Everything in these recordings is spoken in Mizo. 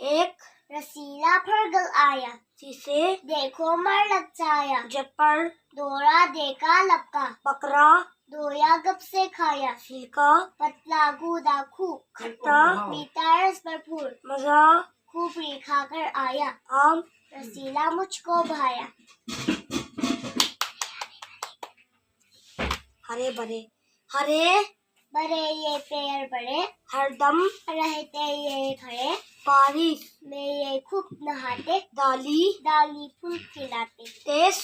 Ek. रसीला फल गल आया। शीशे। देखो मर लग जाया। जपर। दौरा देखा लपका। बकरा। दोया गप से खाया। छिलका। पतला गूदा खूब। खट्टा। मीठा रस भरपूर। मजा। खूब खाकर आया। आम। रसीला मुझको भाया। हरे भरे। हरे बड़े ये पेड़ बड़े। हरदम। रहते ये खड़े। बारिश। में ये खूब नहाते। डाली। डाली फूल खिलाते। तेज।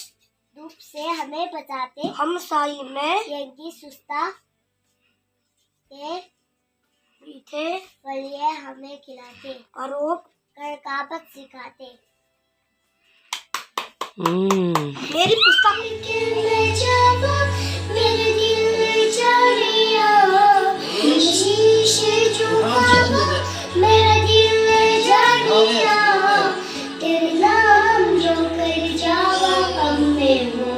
धूप से हमें बचाते। हम साई में। यज्ञ सुस्ता ते मीठे। फल ये हमें खिलाते। आरोप। कर काबत सिखाते। मेरी पुस्तक। मेरे दिल जानिया, शीशे झुकावा, मेरा दिल जानिया, तेरे नाम जो कर जावा कम में हो।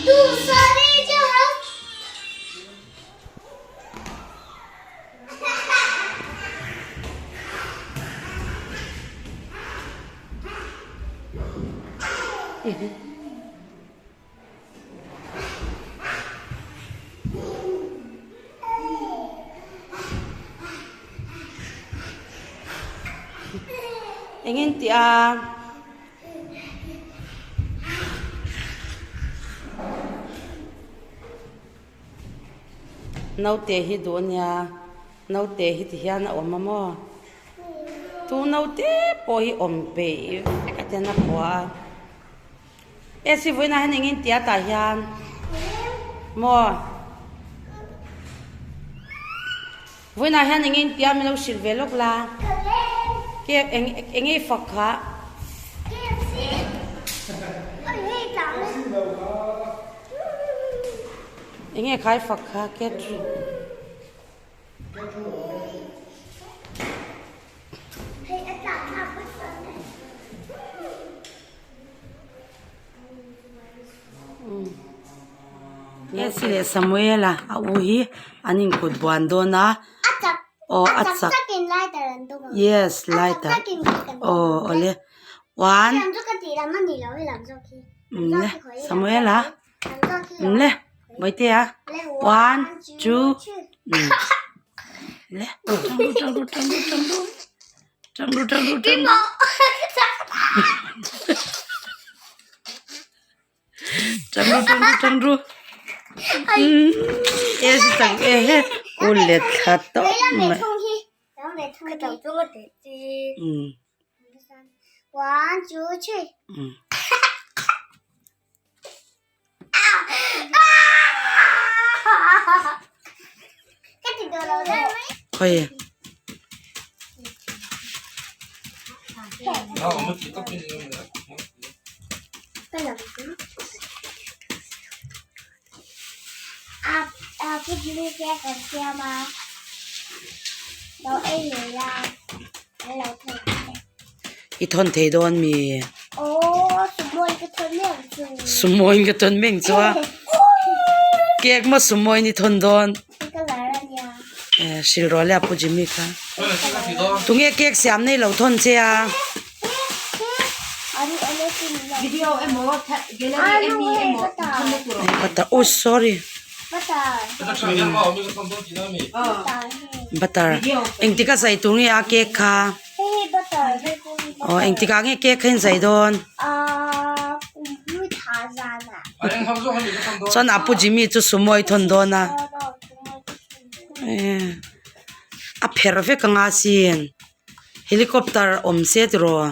तू सारे जहां। Engin ti a naute hi duh ania naute hi ti hian a awm a maw chu naute pawh hi awm peih vek a ten a phuah a e si vawiinah hian engin ti a tah hian maw vawiinah hian engin ti a min lo hrilh ve lawk la cake eng eng nge i fak kha. Eng nge kha i fak kha cake chu. Esi leh Samuela a u hi an inkut buan dawn a aw a chak yes lighter aw awle one le Samuela le Bawihtea one two le tang ru tang ru tang ru tang ru tang ru tang ru tang ru. Tang ru tang ru tang ru e si chang e he kul let thla tawp mai. Khawi. I thawn thei dawn mi? Sumawiin ka thawn mek chu a. Cake maw sumawiin i thawn dawn? Hrilh rawh le a pu Jimmy kha. Tunge cake siam nei lo thawn che a? Butter oh sorry butter engtik a zai tur nge a cake kha aw engtik ah nge cake kha in zai dawn chuan a pu Jimmy chu sumo i thawn dawn a a pherh vek anga sin. Helicopter awm se tiraw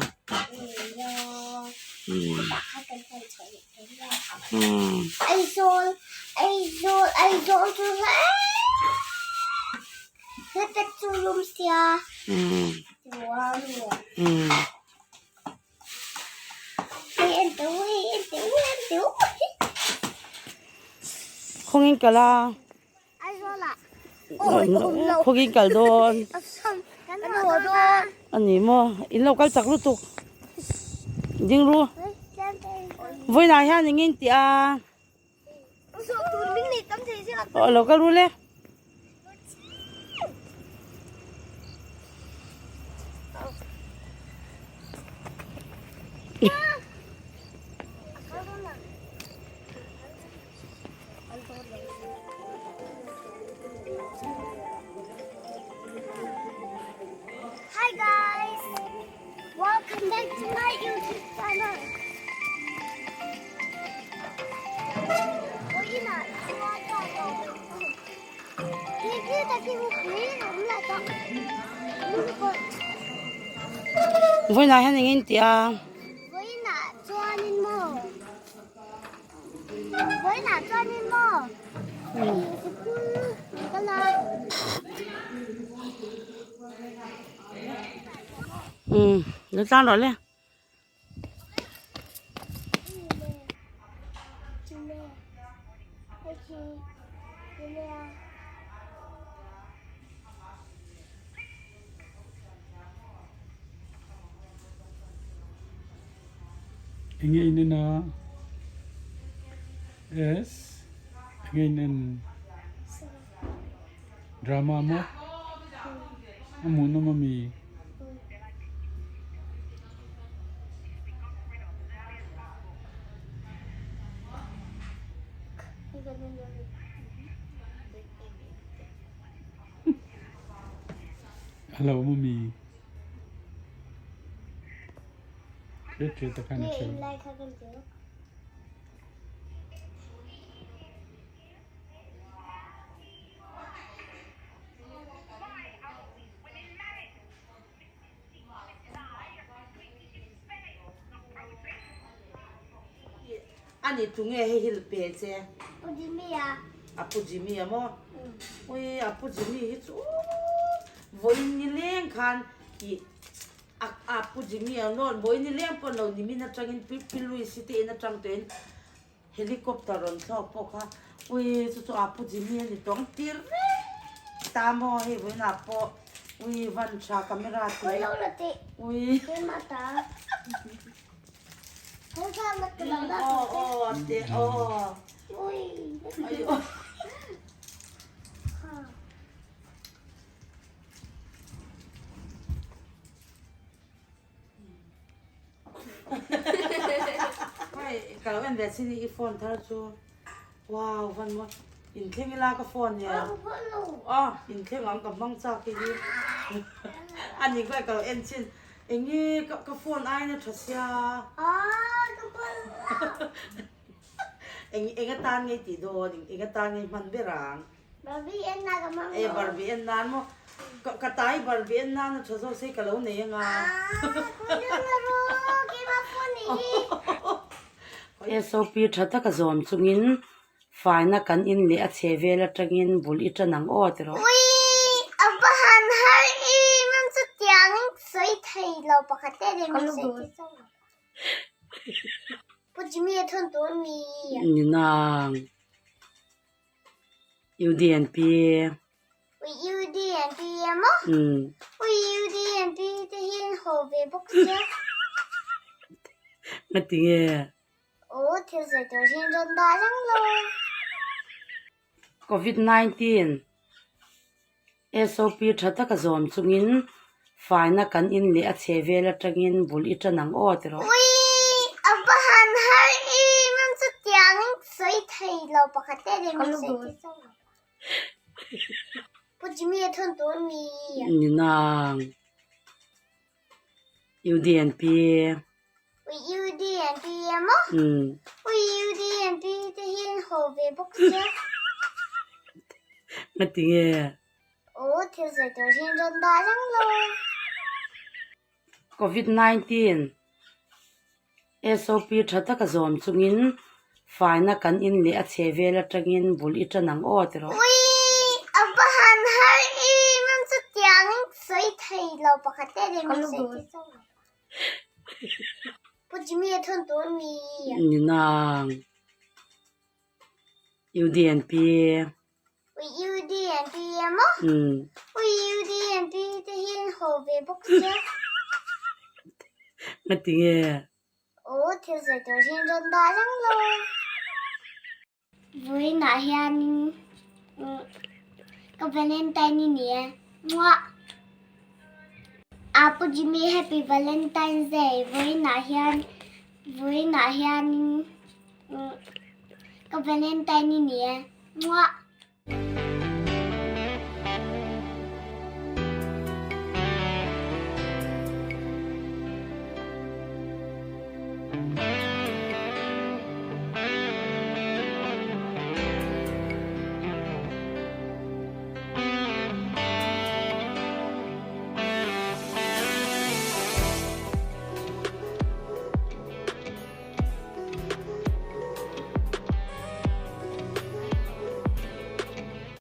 Khawngin kal a. Khawngin kal dawn. A ni maw in lo kal chak lutuk ding ru vawiinah hian eng nge in tih a aw lo kal ru le. Hi guys! Welcome back to my YouTube channel. Vawiinah hian eng in tih a? Vawiinah chuanin maw? Vawiinah chuanin maw? Sikul ka la. Umm lo tlang rawh le. Enge in en a? S Enge in en? Drama maw? A hmuhnawm ami? A lo awm ami? Hriat hriat te khan a hre. Ani tunge hei hi pe che? Pu Jimmy a. A Pu Jimmy a maw? Ui a Pu Jimmy hi chu vawiin ni leng khan ih a a Pu Jimmy a nawn vawiin ni leng pawh lo nimin atangin Pi Pi Louis te in atang tawhin Helicopter rawn thlawk pawh kha ui chu chu a Pu Jimmy a ni tawng tir reng ta maw hei vawiinah pawh ui van tha camera te ui aw aw te aw aw. Hei ka lo en ve chin i phone thar chu wow van maw inthleng ila ka phone nia aw inthleng ang ka hmang chak hi hi ani kawih ka lo en chin enge ka phone aiin a tha sia eng eng atan nge i tih dawn eng atan nge i hman ber ang. Barbie en nan ka hmang E Barbie en nan maw? Ka ka tai Barbie en nan a tha zawk se ka lo nei anga. SOP tha taka zawm chungin faina kan in leh a chhe vel atangin bul i tan ang aw tiraw. Ui a va han har i mam chu tiang in sawi thei lo pakhat te leh min sawi thei chauh lo. Pu Jimmy a thawn tur mi. Ni nang. UDNP. Ui UDNP emaw? Umm. Ui UDNP te hi an haw ve bawk sia. Ngati nge? Aw thil sawi tur hian rawn dah reng lo. Covid 19 SOP tha taka zawm chungin faina kan in leh a chhe vel atangin bul i tan ang aw tiraw. Ui a va han har i mam chu tiang in sawi thei lo pakhat te leh min sawi thei chauh lo. Pu Jimmy a thawn tur mi. Ni nang. UDNP. Ui UDNP emaw? Umm. Ui UDNP te hi an haw ve bawk sia. Ngati nge? Aw thil sawi tur hian rawn dah reng lo. Covid 19 SOP tha taka zawm chungin faina kan in leh a chhe vel atangin bul i tan ang aw tiraw. Ui a va han har i mam chu tiang in sawi thei lo pakhat te leh min sawi thei chauh lo. Pu Jimmy a thawn tur mi. Ni nang. UDNP. Ui UDNP emaw? Umm. Ui UDNP te hi an haw ve bawk sia. Ngati nge? Aw thil sawi tur hian rawn dah reng lo. Vawiinah hianin ka Valentine i ni e. Muah! Apu Jimmy Happy Valentine's Day! Vawiinah hian. Vawiinah hianin ka Valentine i ni e. Muah!